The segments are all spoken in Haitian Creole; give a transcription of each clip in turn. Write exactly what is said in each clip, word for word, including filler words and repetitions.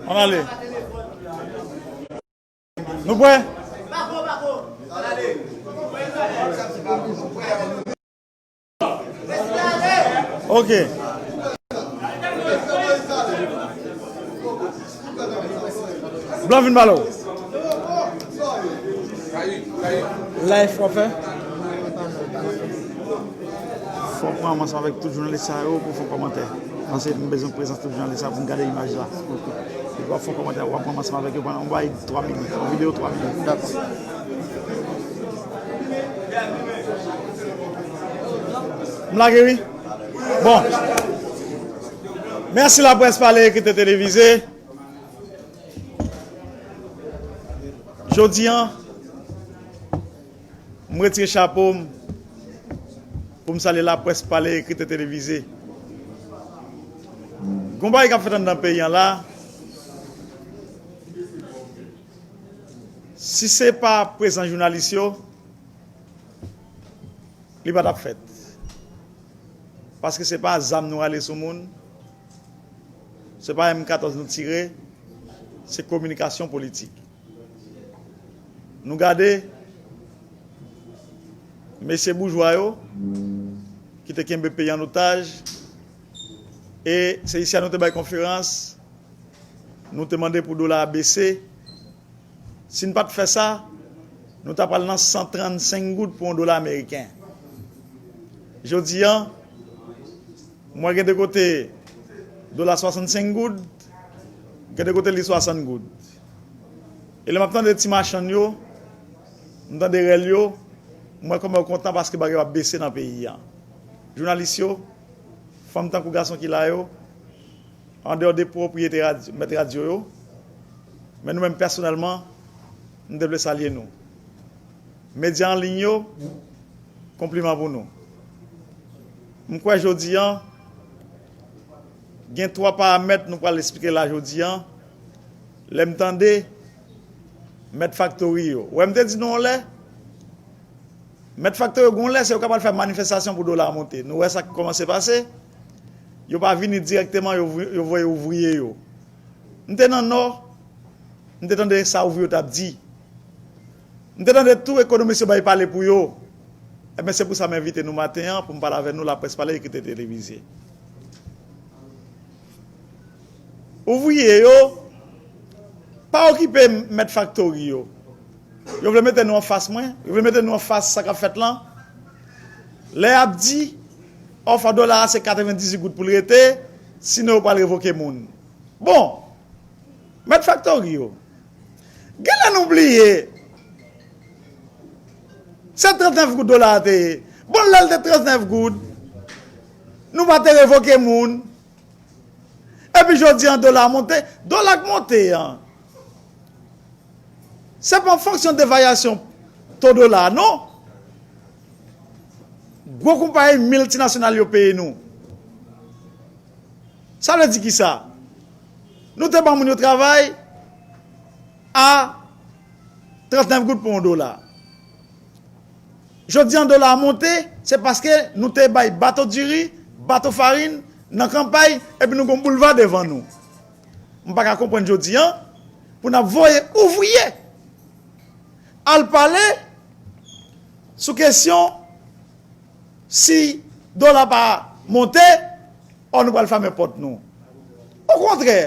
Ann ale. Nou prè? Ok. Blan vin pale w. Live w ap fè? Fò w pran ansanm avèk tout jounalis sa yo pou fè kòmantè. Paske m bezwen prezans tout jounalis sa pou m gade imaj la. Epi w ap fè kòmantè, w ap pran ansanm avèk yo pandan yon bay twa minit, yon videyo twa minit. Dakò. M lage wi. Bon. Mèsi Laprès Pale Ekri Televize. Jodi a, m retire chapo m pou m salye Laprès Pale Ekri Televize. Gon bagay k ap fèt anndan peyi a la. Si se pa prezans jounalis yo, li pa t ap fèt. Paske se pa zam nou rale sou moun, se pa M katòz nou tire, se kominikasyon politik. Nou gade mesye boujwa yo ki te kenbe peyi an otaj, e se isi a nou te bay konferans, nou te mande pou dola a bese. Si n pa t fè sa, nou ta pral nan san trannsenk goud pou yon dola ameriken. Jodi a, m wè gen de kote dola swasannsenk goud, gen de kote li swasant goud. E lè m ap tande ti machann yo, m tande rèl yo, m wè kòman yo kontan paske bagay yo ap bese nan peyi a. Jounalis yo, fanm tankou gason ki la yo, andeyò de pwopriyete rad-, mèt radyo yo, men nou menm pèsonèlman, m te vle salye nou. Medya an liy yo, konpliman pou nou. M kwè jodi a, gen twa paramèt nou pral esplike la jodi a, lè m tande mèt faktori yo. Ou wè m te di nou yon lè, mèt faktori yo gon lè, se yo k ap al fè manifestasyon pou dola a monte. Nou wè sa k kòmanse pase. Yo pa vini dirèkteman, yo vwi-, yo voye ouvriye yo. M te nan Nò, m te tande sa ouvriye yo t ap di. M te tande tou ekonomis yo bay pale pou yo. Ebyen, se pou sa m envite nou maten an pou m pale avè nou, Laprès Pale Ekri Televize. Ouvriye yo, pa okipe mèt faktori yo. Yo vle mete nou anfas mwen, yo vle mete nou anfas sa k ap fèt lan. Lè y ap di, òf a dola a se katrevendizuit goud pou l rete, sinon yo pral revoke moun. Bon, mèt faktori yo, genlè nou bliye, se trannèf goud dola a te ye. Bon, lè l te trannèf goud, nou pa te revoke moun. Epi jodi an, dola a monte. Dola k monte an, se pa an fonksyon de varyasyon to dola a, non. Gwo konpayi miltinasyonal yo peye nou. Sa vle di kisa? Nou te ban moun yo travay a trannèf goud pou yon dola. Jodi an, dola a monte, se paske nou te bay bato diri, bato farin nan kanpay, epi nou gon boulva devan nou. M pa ka konprann jodi an, pou n ap voye ouvriye al pale sou kesyon si dola pa monte, ò, nou pral fèmen pòt nou. Okontrè,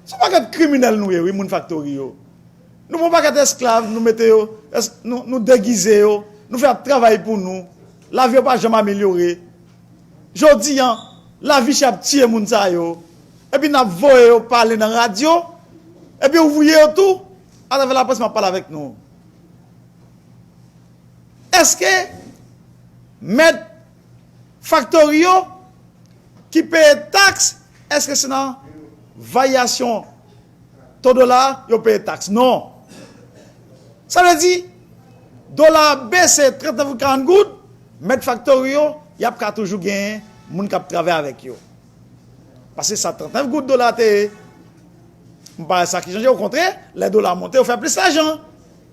se yon pakèt kriminèl nou ye, wi, moun faktori yo. Nou pran pakèt esklav, nou mete yo, es-, nou, nou degize yo, nou fè y ap travay pou nou. Lavi yo pa janm amelyore. Jodi an, lavi chè ap tiye moun sa yo. Epi n ap voye yo pale nan radyo. Epi ouvriye yo tou, atravè laprès m ap pale avèk nou. Èske mèt faktori yo ki peye taks, èske se nan varyasyon to dola a yo peye taks? Non. Sa vle di, dola a bese trannèf goud, karant goud, mèt faktori yo, y ap ka toujou genyen moun k ap travay avèk yo. Paske sa trannèf goud dola a te ye, m pa wè sa ki chanje. Okontrè, lè dola a monte, yo fè plis lajan.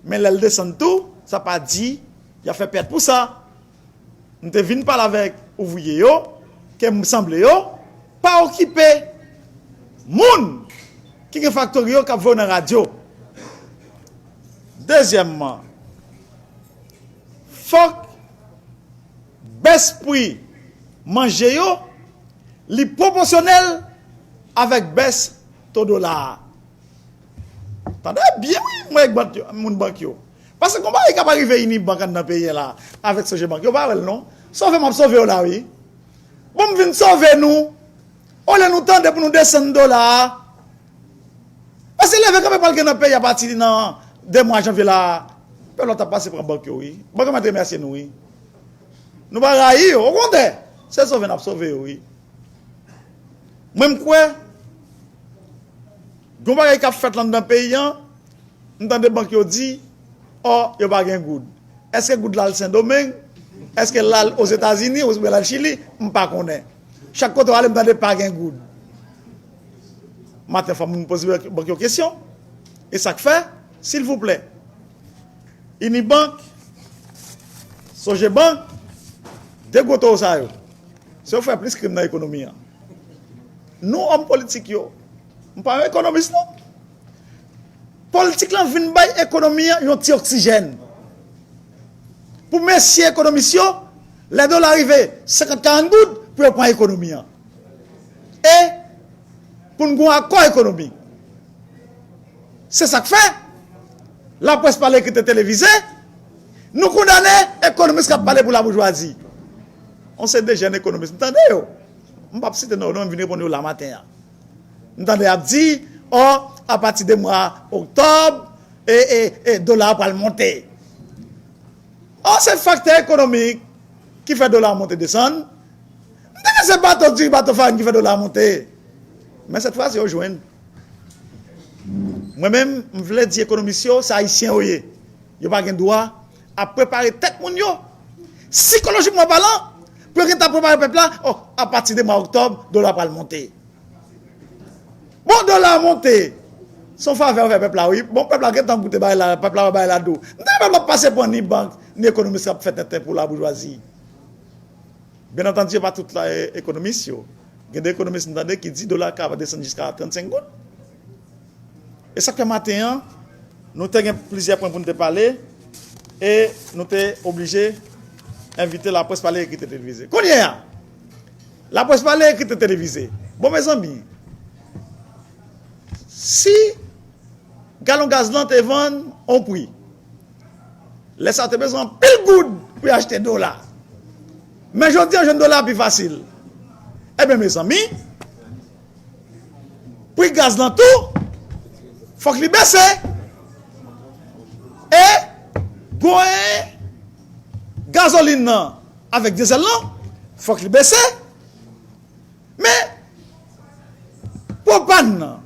Men lè l desann tou, sa pa di y ap fè pèt pou sa. M te vin pale avèk ouvriye yo, ke m sanble yo pa okipe moun. Ki gen faktori yo k ap voye w nan radyo. Dezyèmman, fòk bès pri manje yo, li pwopòsyonèl avèk bès to dola a. Tande byen wi, mwen ak bank yo, moun bank yo. Paske gon bagay k ap rive Unibank anndan peyi a la, avèk Sogebank, yo pa wè l non. Sove m ap sove yo la wi. Bon, m vin sove nou. Olye nou tande pou nou desann dola a. Paske leve kanpe pral gen nan peyi a pati nan de mwa janvye la. Pèp la t ap pase pran bank yo wi. Bank yo mèt remèsye nou wi. Nou pa rayi yo, okontrè, se sove n ap sove yo wi. Mwen m kwè, gon bagay k ap fèt anndan peyi an, m tande bank yo di, ò, yo pa gen goud. Èske goud la al Sendomeng? Èske l al Ozetazini oubyen l al Chili? M pa konnen. Chak kote w ale, m tande pa gen goud. Maten, fò moun poze bank yo kesyon. E sa k fè, silvouplè, Unibank, Sogebank, de gwo towo sa yo, se yo fè plis krim nan ekonomi an. Nou, òm politik yo, m pa yon ekonomis non. Politik lan vin bay ekonomi an yon ti oksijèn. Pou mesye ekonomis yo, lè dola rive senkant karant goud, pou yo pran ekonomi an. E pou n gen yon akò ekonomik. Se sa k fè, laprès pale, ekri, televize, nou kondane ekonomis k ap pale pou laboujwazi. On se de jèn ekonomis, m tande yo. M p ap site non yo non, m vin reponn yo la maten an. M tande y ap di, ò, apati de mwa oktòb, e, e, e, dola a pral monte. Ò, se faktè ekonomik ki fè dola a monte desann. M tande se bato diri, bato farin ki fè dola a monte. Men sèt fwa si yo jwenn. Mwen menm, m vle di ekonomis yo, se ayisyen yo ye. Yo pa gen dwa ap prepare tèt moun yo, sikolojikman palan, pou yo gentan prepare pèp la, ò, apati de mwa oktòb, dola pral monte. Bon, dola a monte. Se yon favè yo fè pèp la, wi. Bon, pèp la gentan goute bagay la, pèp la wè bagay la dou. M tande pèp la ap pase pran ni bank, ni ekonomis k ap fè tenten pou laboujwazi. Byen antandi, se pa tout la, e, ekonomis yo. Gen de ekonomis m tande ki di dola ka desann jiska trannsenk goud. E sa k fè maten an, nou te gen plizyè pwen pou n te pale, e nou te oblije envite laprès pale, ekri, televize. Kounye a, laprès pale, ekri, televize. Bon, mezanmi, si galon gaz lan te vann on pri, lè sa a te bezwen anpil goud pou y achte dola. Men jodi a, jwenn dola pi fasil. Ebyen, mezanmi, pri gaz lan tou, fòk li bese. E gwen gazolin nan avèk dyezèl lan, fòk li bese. Men, pwopàn nan,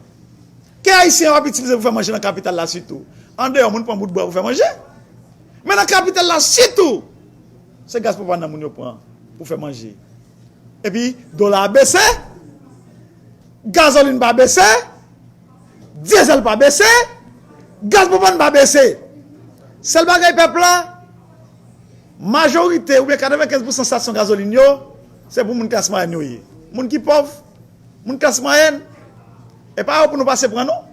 ke ayisyen yo ap itilize pou fè manje nan kapital la sitou. Andeyò, moun pran bout bwa pou fè manje. Men nan kapital la sitou, se gaz pwopàn nan moun yo pran pou fè manje. Epi, dola a bese, gazolin pa bese, dyezèl pa bese, gaz pwopàn pa bese. Sèl bagay pèp la, majorite oubyen katrevenkenz pousan estasyon gazolin yo, se pou moun klas mwayèn yo ye. Moun ki pòv, moun klas mwayèn, e pa yo pou nou pase pran non.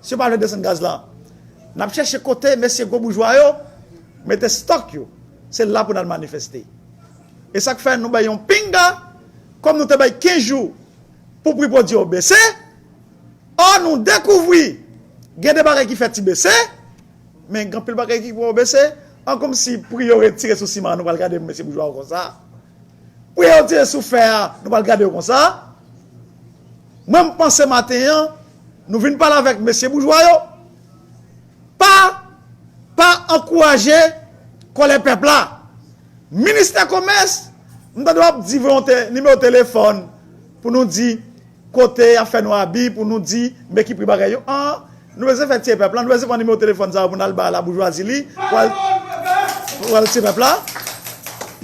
Si yo pa vle desann gaz la, n ap chèche kote mesye gwo boujwa yo mete stòk yo. Se la pou n al manifeste. E sa k fè nou bay yon pinga, kòm nou te bay kenz jou pou pri pwodui yo bese, ò, nou dekouvri gen de bagay ki fè ti bese, men gen anpil bagay ki poko bese, an kòmsi pri yo retire sou siman an, nou pral gade mesye boujwa yo konsa. Pri yo retire sou fè a, nou pral gade yo konsa. Mwen, m panse maten an, nou vin pale avèk mesye boujwa yo. Pa, pa ankouraje kòlè pèp la. Ministè Komès, m tande w ap di volonte nimewo telefòn pou nou di kote y ap fè nou abi, pou nou di men ki pri bagay yo. An, nou bezwen fè tiye pèp la, nou bezwen pran nimewo telefòn sa yo pou n al ba laboujwazi li, pou al, pou al tiye pèp la.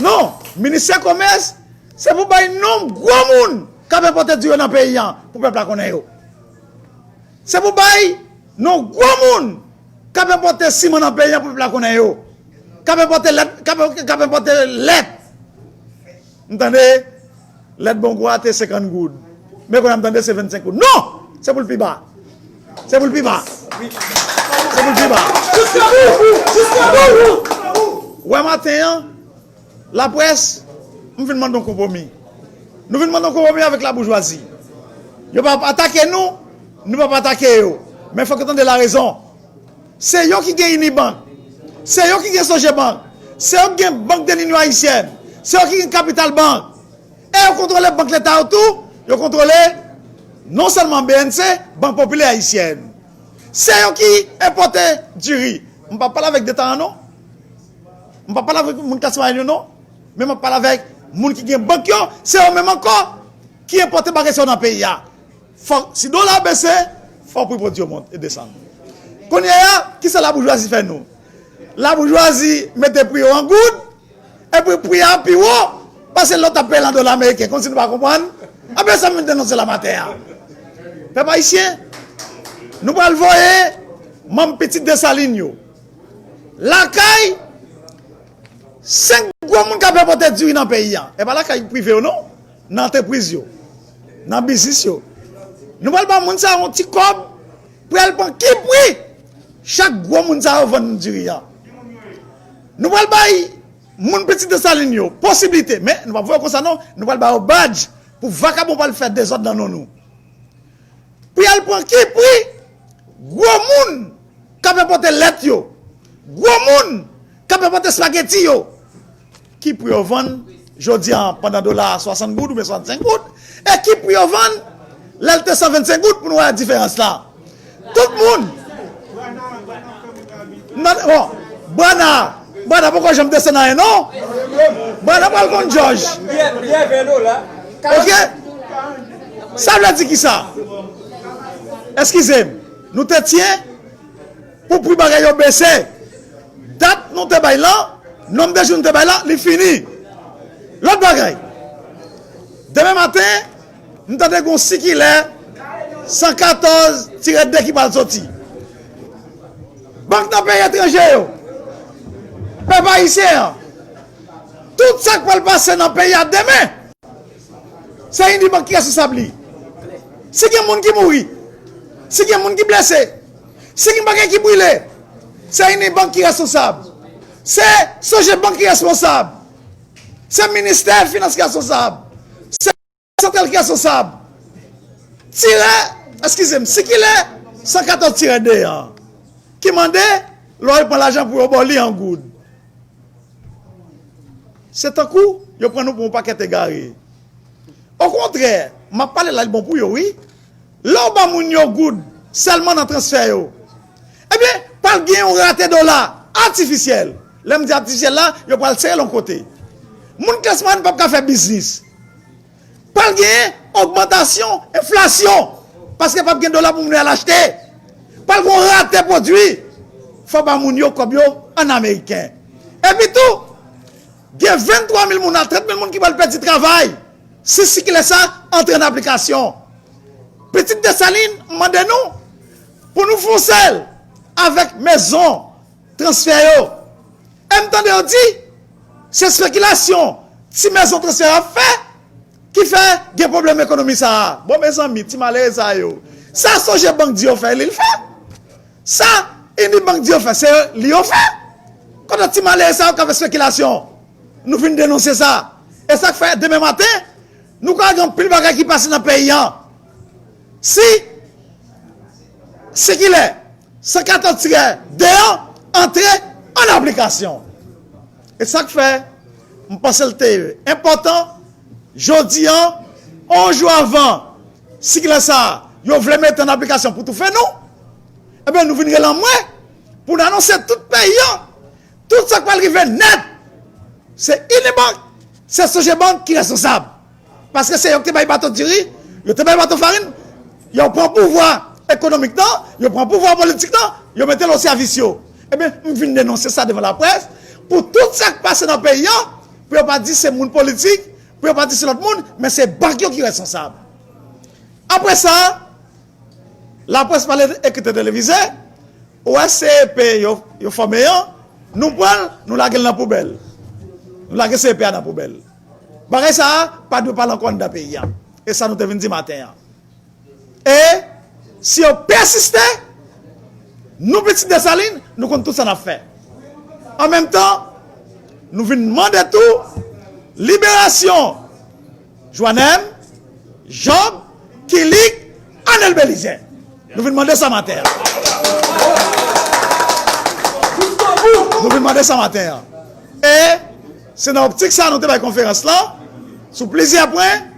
Non, ministè Komès, se pou bay non gwo moun k ap enpòte diri yo nan peyi an, pou pèp la konnen yo. Se pou bay non gwo moun k ap enpòte siman nan peyi an pou pèp la konnen yo. K ap enpòte lèt, k ap, k ap enpòte lèt. M tande lèt Bongwo a te senkant goud. Men kounye a m tande se vennsenk goud. Non! Se pou l pi ba. Se pou l pi ba. Se pou l pi ba. Wè maten an, laprès, m vin mande yon konpwomi. Nou vin mande yon konpwomi avèk laboujwazi. Yo p ap atake nou, nou p ap atake yo. Men fòk yo tande larezon. Se yo ki gen Unibank. Se yo ki gen Sogebank. Se yo ki gen Bank de l'Union Haïtienne. Se yo ki gen Capital Bank. E yo kontwole bank leta yo tou. Yo kontwole non sèlman B N C, Bank Popilè Ayisyèn. Se yo ki enpòte diri. M p ap pale avèk detayan non. M p ap pale avèk moun klas mwayèn yo non. Men m ap pale avèk moun ki gen bank yo. Se yo menm ankò ki enpòte bagay sa yo nan peyi a. Fòk, si dola bese, fòk pri pwodui yo monte e desann. Kounye a, kisa laboujwazi fè nou? Laboujwazi mete pri yo an goud, epi pri a pi wo pase lè w t ap peye l an dola ameriken, kòmsi nou pa konprann. Apre sa, m vin denonse la maten an. Pèp ayisyen, nou pral voye manm pitit Desalin yo lakay senk gwo moun k ap enpòte diri nan peyi a. E pa lakay prive yo non, nan antrepriz yo, nan biznis yo. Nou pral ba moun sa yo yon ti kòb pou y al pran ki pri chak gwo moun sa yo vann diri a. Nou pral bay moun pitit Desalin yo posiblite, men nou p ap voye konsa non, nou pral ba yo badj pou vakabon pral fè dezòd nan non nou. Pou y al pran ki pri gwo moun k ap enpòte lèt yo, gwo moun k ap enpòte espageti yo, ki pri yo vann jodi a pandan dola a swasant goud oubyen swasannsenk goud, e ki pri yo vann lè l te san vennsenk goud pou nou wè diferans la. Tout moun. Nan, bon, Brana, Brana poko janm desann anyen non. Brana pral konn jòj. Ok? Sa vle di kisa? Eskize m. Nou te tyen pou pri bagay yo bese. Dat nou te bay lan, nonb de jou nou te bay lan, li fini. Lòt bagay, demen maten, m tande gen yon sikilè san katòz tirè de ki pral soti. Bank nan peyi etranje yo, pèp ayisyen an, tout sa k pral pase nan peyi a demen, se Unibank ki responsab li. Si gen moun ki mouri, si gen moun ki blese, si gen bagay ki brile, se Unibank ki responsab. Se Sogebank ki responsab. Se ministè finans ki responsab. Se santral ki responsab. Tirè, eskize m, sikilè san katòz tirè de an, ki mande lè w al pran lajan pou yo ba w li an goud. Se tankou yo pran nou pou yon pakèt egare. Okontrè, m ap pale la, li bon pou yo, wi. Lè w ba moun yo goud sèlman nan transfè yo, ebyen, pral gen yon rate dola atifisyèl. Lè m di atifisyèl la, yo pral sere l yon kote. Moun klas mwayèn p ap ka fè biznis. Pral gen ogmantasyon, enflasyon, paske p ap gen dola pou moun yo al achte. Pral gen yon rate pwodui. Fò ba moun yo kòb yo an ameriken. Epi tou, gen venntwa mil moun a trant mil moun ki pral pèdi travay si sikilè sa antre an aplikasyon. Pitit Desalin, m mande nou pou nou fonse l avèk mezon transfè yo. E m tande yo di, se espekilasyon ti mezon transfè yo ap fè ki fè gen pwoblèm ekonomi sa a. Bon, mezanmi, ti malere sa yo, sa Sogebank di yo fè, li l fè. Sa Unibank di yo fè, se li yo fè. Kote ti malere sa yo k ap fè espekilasyon? Nou vin denonse sa. E sa k fè demen maten, nou ka gen anpil bagay ki pase nan peyi an. Si sikilè san katòz tirè de an antre an aplikasyon. E sa k fè, m panse l te enpòtan, jodi an, yon jou avan sikilè sa a, yo vle mete an aplikasyon pou toufe nou, ebyen, nou vin rele anmwe pou n anonse tout peyi an tout sa k pral rive nèt. Se Unibank, se Sogebank ki responsab. Paske se yo ki te bay bato diri, yo te bay bato farin, yo pran pouvwa ekonomik nan, yo pran pouvwa politik nan, yo mete l o sèvis yo. Ebyen, m vin denonse sa devan laprès, pou tout sa k pase nan peyi an, pou yo pa di se moun politik, pou yo pa di se lòt moun, men se bank yo ki responsab. Apre sa, laprès pale, ekri, televize, ou wè C E P yo, yo fòme an, nou pran l, nou lage l nan poubèl. Nou lage C E P a nan poubèl. Bagay sa a pa dwe pale ankò anndan peyi a. E sa nou te vin di maten an. E Si yo pèsiste, nou pitit Desalin, nou konn tout sa n ap fè. An menm tan, nou vin mande tou liberasyon Jwanèm, Jòb, Kilik, Anèl Belizè. Nou vin mande sa maten an. Nou vin mande sa maten an. E se nan optik sa nou te bay konferans lan sou plizyè pwen,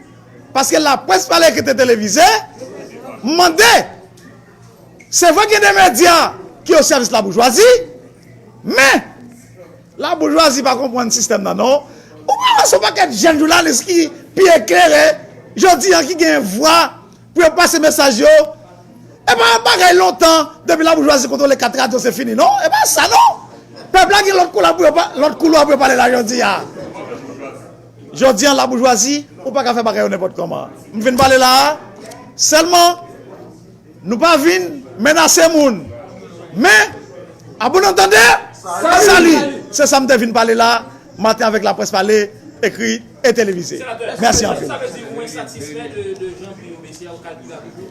paske laprès pale ki te televize, m mande, se vre gen de medya ki o sèvis laboujwazi, men laboujwazi pa konprann sistèm nan non. Ou pa wè se yon pakèt jèn jounalis ki pi eklere jodi an ki gen vwa pou yo pase mesaj yo. E pa bagay lontan, depi laboujwazi kontwole kat radyo se fini non. E pa sa non. Pèp la gen lòt koulwa pou yo pa, lòt koulwa pou yo pale la jodi a. Jodi an laboujwazi, ou pa ka fè bagay yo nenpòt kòman. M vin pale la a, sèlman nou pa vin menase moun. Men, a bon antandè, sali. Se sa m te vin pale la maten avèk laprès pale, ekri e televize. Mèsi anpil. Sa vle di ou ensatisfè de, de jan pri yo bese a, ou kalkile avèk yo?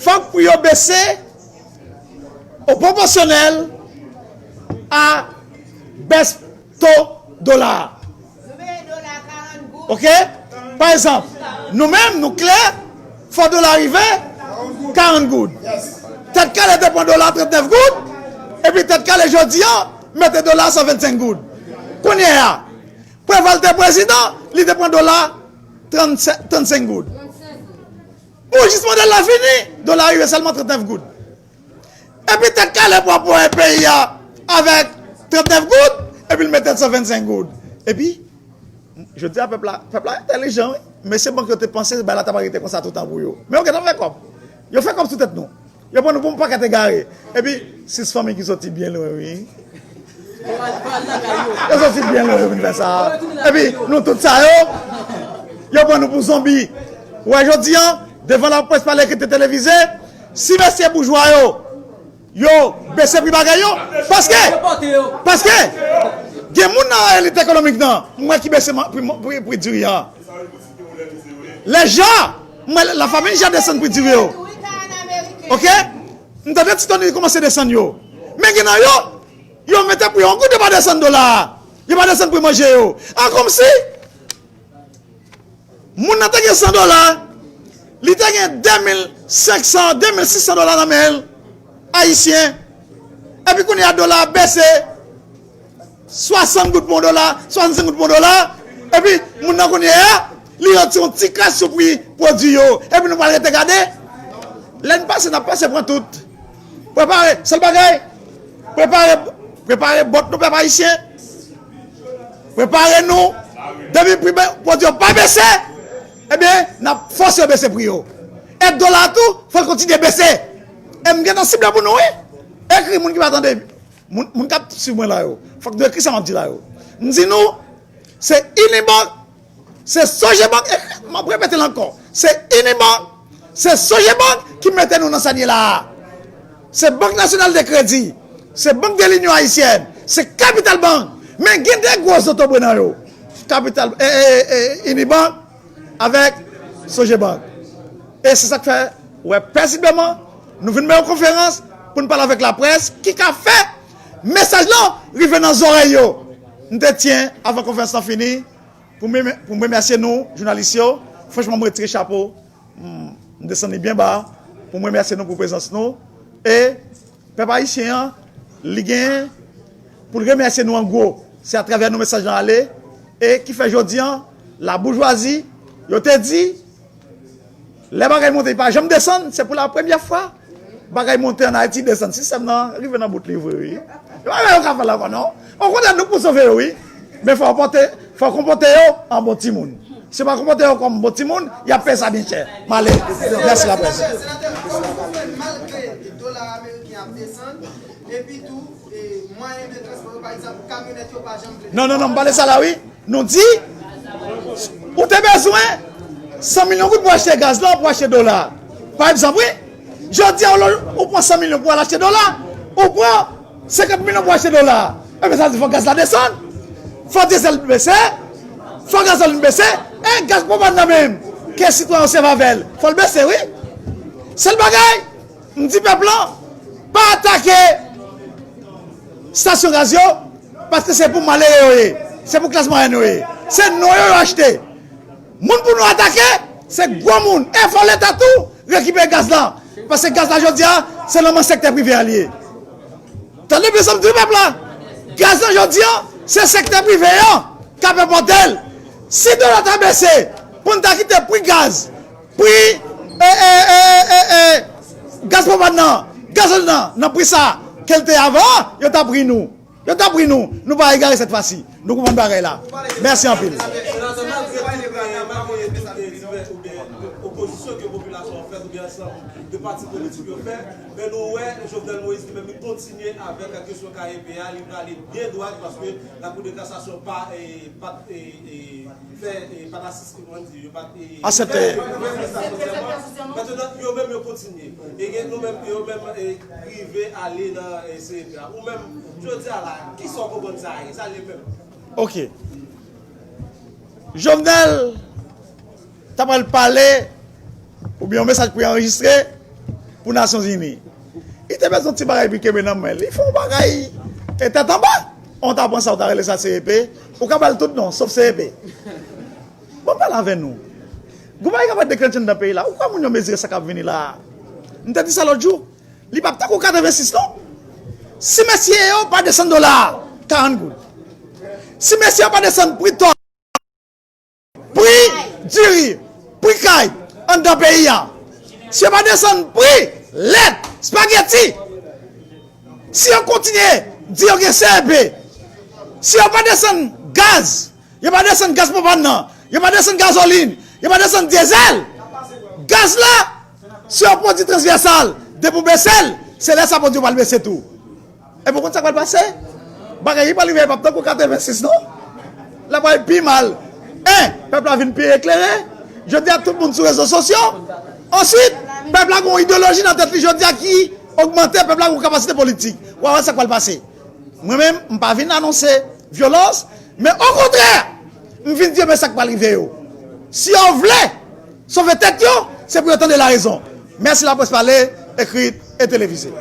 Fòk pri yo bese o pwopòsyonèl a bès to dola a. Oke? Pa egzanp, nou menm, nou klè, fò dola rive karant goud. Tèt Kale te pran dola trannèf goud, epi Tèt Kale jodi an mete dola san vennsenk goud. Kounye a, Preval te prezidan, li te pran dola trannsenk goud. Pou jis mandèl la fini, dola rive sèlman trannèf goud. Epi Tèt Kale pran pouvwa peyi a avèk trannèf goud, epi l mete l san vennsenk goud. Epi, jodi a pèp la, pèp la entèlijan, wi. Mesye bank yo te panse bagay la t ap rete konsa toutan pou yo. Men yo gentan fè kòb. Yo fè kòb sou tèt nou. Yo pran nou pou yon pakèt egare. Epi, sis fanmi ki soti byen lwen, wi. Yo soti byen lwen, yo vin fè sa. Epi, nou tout sa yo, yo pran nou pou zonbi. Ou wè jodi an, devan laprès pale ki te televize, si mesye boujwa yo, yo bese pri bagay yo, paske, paske, gen moun nan elit ekonomik nan, m wè ki bese pri, pri, pri diri an. Lè ja, m wè la famine ja desann pri diri yo. Oke? M tande ti Tony kòmanse desann yo. Men gen nan yo, yo mete pri yon goud, yo pa desann dola a. Yo pa desann pri manje yo. A kòmsi, moun nan te gen san dola, li te gen de mil senk san, de mil sis san dola nan men l, ayisyen. Epi kounye a dola a bese, swasant goud pou yon dola, swasannsenk goud pou yon dola. Epi moun nan kounye a, li rann ti yon ti kras sou pri pwodui yo. Epi nou pral rete gade. Lè n pase, n ap pase pran tout. Prepare, sèl bagay, prepare, prepare bòt nou, pèp ayisyen. Prepare nou. Depi pri pwodui yo pa bese, ebyen, n ap fòse yo bese pri yo. E dola tou, fò l kontinye bese. E m gentan sible pou nou, wi. Ekri moun ki pa tande, moun, moun k ap swiv mwen la yo. Fòk nou ekri sa m ap di la yo. M di nou, se Unibank, se Sogebank, e m ap repete l ankò. Se Unibank, se Sogebank ki mete nou nan sa n ye la a. Se Bank Nasyonal de Kredi, se Bank de Linyon Ayisyèn, se Kapital Bank. Men gen de gwo zotobre nan yo. Kapital, e, e, e, Unibank avèk Sogebank. E se sa k fè, ou wè, pèsibleman, nou vin bay yon konferans pou n pale avèk laprès ki ka fè mesaj lan rive nan zòrèy yo. M te tyen, avan konferans lan fini, pou m, pou m remèsye nou, jounalis yo. Franchman, m retire chapo, m, m desann li byen ba, pou m remèsye nou pou prezans nou. E pèp ayisyen an, li genyen pou l remèsye nou an gwo. Se atravè nou mesaj lan ale, e ki fè jodi an, laboujwazi, yo te di, lè bagay monte, li pa janm desann, se pou la premyè fwa bagay monte ann Ayiti, desann. Sistèm nan rive nan bout li vre, wi. Yo pa wè yo ka fè l ankò, non. Okontrè, nou k pou sove yo, wi. Men fò w konpòte, fò w konpòte yo an bon timoun. Si w pa konpòte yo kòm bon timoun, y ap peye sa byen chè. M ale. Mèsi, laprès. Malgre dola ameriken ap desann, epi tou, e, mwayen de transpò yo, pa egzanp, kamyonèt yo pa janm vle. Non, non, non, m pale sa la, wi. Nou di, ou te bezwen san milyon goud pou achte gaz la, pou achte dola. Pa egzanp, wi, jodi a, ou, ou pran san milyon pou al achte dola, ou pran senkant milyon pou achte dola. Ebyen, sa vle di fò gaz la desann, fò dyezèl bese, fò gazòlin bese, e gaz pwopàn nan menm, ke sitwayen yo sèvi avè l, fò l bese, wi. Sèl bagay, M di pèp lan, pa atake stasyon gaz yo, paske se pou malere yo ye, se pou klas mwayèn yo ye. Se non yo yo achte. Moun pou nou atake, se gwo moun. E fò Leta tou rekipere gaz lan. Paske gaz la jodi a, se nan men sektè prive a li ye. Tande byen sa m di pèp la. Gaz lan jodi a, se sektè prive an k ap enpòte l. Si dola ta bese, pou n ta kite pri gaz, pri, e, e, e, e, e, gaz pwopàn nan, gazolin nan, nan pri sa ke l te avan, yo t ap ri nou. Yo t ap ri nou. Nou pa egare sèt fwa si. Nou konprann bagay la. Mèsi anpil. Opozisyon ke popilasyon an fè, oubyen ansanm de pati politik yo fè, men nou wè Jovenel Moïse li menm li kontinye avèk kesyon K E P a, li prale byen dwat paske Lakou de Kasasyon pa, eh, pa, eh, eh, fè, eh, pa t asiste, kòman di, yo pa t, eh, Aksepte. Fè, fè prestasyon sèman. Mentnan, yo menm yo kontinye. E gen nou menm, yo menm, eh, rive ale nan, eh, C E P a. Ou menm, jodi a la, kisa w konprann sa ye? Sa l ye menm? Ok. Jovenel ta pral pale, oubyen yon mesaj pou y anrejistre pou Nasyonzini. Li te bezwen yon ti bagay pou l kenbe nan men l. Li fè yon bagay e tèt anba. Ou ta pran sa, ou ta rele sa C E P. Ou ka ba l tout non, sof C E P. Bon, pale avè nou. Gon bagay k ap deklanche anndan peyi la. Ou kwè moun yo mezire sa k ap vini la a? M te di sa lòt jou. Li p ap tankou katrevensis non. Si mesye yo pa desann dola a, karant goud. Si mesye yo pa desann pri tòl, pri diri, pri kay anndan peyi a, si yo pa desann pri lèt, espageti, si yo kontinye di yo gen C E P, si yo pa desann gaz, yo pa desann gaz pwopàn nan, yo pa desann gazolin, yo pa desann dyezèl, gaz la, se yon pwodui transvèsal. Depi w bese l, se lè sa pwodui yo pral bese tou. Epi w konn sa k pral pase? Bagay ki pral rive a p ap tankou katrevensis non. L ap pral pi mal. En, pèp la vin pi eklere. Jodi a, tout moun sou rezo sosyo. Answit, pèp la gen yon ideyoloji nan tèt li jodi a ki ogmante, pèp la gen yon kapasite politik. W a wè sa k pral pase. Mwen menm, m pa vin anonse vyolans, men okontrè, m vin di yo men sa k pral rive yo. Si yo vle sove tèt yo, se pou yo tande larezon. Mèsi Laprès Pale, ekrit e televize.